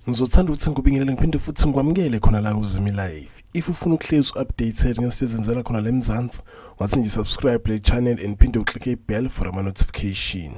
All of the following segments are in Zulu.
Ngizothanda ukuthi ngikubingelele ngiphinde futhi ngikwamukele khona la kuZimi Live. If ufuna ukuhlezi updated ngezinto ezenzela khona la eMzansi, ungathi nje subscribe le channel and phinde uclicke i-bell for ama notification.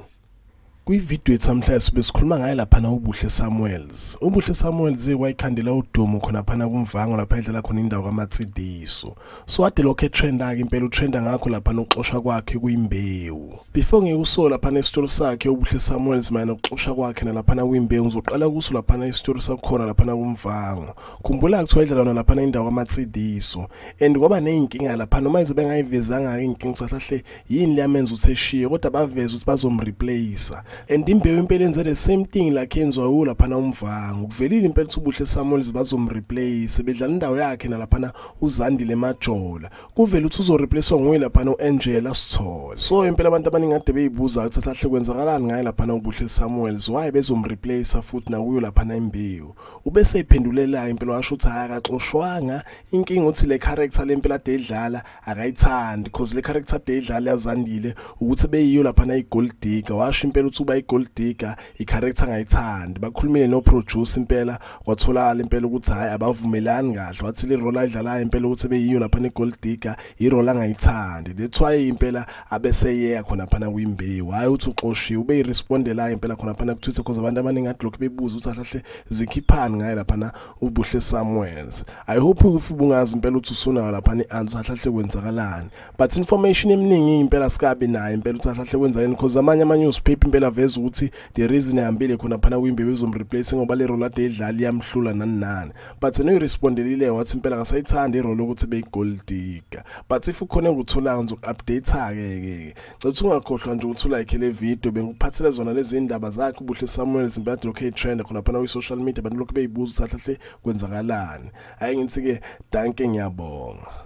Kwividiyo yethu namhlanje sibe sikhuluma ngaye laphana uBuhle Samuels. UBuhle Samuels wayikhandela udumo khona phana kuMvango lapha edlala khona indawo kaMatsidiso. So ade lokho etrenda ke impela utrenda ngakho laphana ukuxoshwa kwakhe kuyimbewu. Before ngikuso laphana esitolo sakhe uBuhle Samuels mayena ukuxoshwa kwakhe nalaphana kuyimbewu, ngizoqala kuso laphana isitolo sakhona laphana kuMvango. Khumbula kuthiwa idlala yona laphana indawo kaMatsidiso and kwaba nezinkinga laphana noma ize bengayivezanga ke inkinga ukuthi kahle yini leyamenza ukuthi eshiye, kodwa baveza ukuthi bazomreplace. And imbewu impela yenze the same thing like yenziwa yiwo laphana uMvango. Kuvelile impela ukuthi uBuhle Samuels bazomreplace bedlala indawo yakhe nalaphana uZandile Majola. Kuvela ukuthi uzoreplacewa nguye laphana uAngela Sithole. So impela abantu abaningi kade beyibuza ukuthi kahle kwenzakalani ngaye laphana uBuhle Samuels, why bezomreplace futhi nakuyo laphana imbewu. Ubese iphendulela impela washo ukuthi hayi akaxoshwanga, inkinga uthi le character lempela ade edlala akayithandi, because le character ade edlala yaZandile ukuthi beyiyo laphana i-gold digger. Washo impela ukuthi uba i-gold digger i-character angayithandi. Bakhulumile no producer impela, kwatholakala impela ukuthi hayi abavumelani kahle. Wathi le role ayidlalayo impela ukuthi beyiyo laphana i-gold digger i-role angayithandi, that's why impela abese yeya khona phana kwimbewu. Hayi uthi uxoshiwe, ube irespondela impela khona phana ku Twitter, because abantu abaningi ade lokhu bebuza ukuthi kahle zikhiphani ngaye laphana uBuhle Samuels. I hope if ubungazi impela ukuthi usunayo laphana i-answer kahle kwenzakalani, but information eminingi impela sikabi nayo impela ukuthi kahle kwenzakeni, because amanye ama newspaper impela veza ukuthi the reason ehambile khona phana kwimbewu izomreplace ngoba le role ade edlala iyamhlula nani nani, but noyirespondelile wathi impela akasayithandi irole ukuthi beyi-gold digger. But if ukhona engikutholanga ngizoku-update ke ke Cela ungakhohlwa nje ukuthi ulike le video. Bengikuphathele zona lezi ndaba zakhe uBuhle Samuels impela lokhu etrend khona phana kwi-social media, abantu lokhu beyibuza ukuthi kahle kwenzakalani. Hayi ngithi ke dankie, ngiyabonga.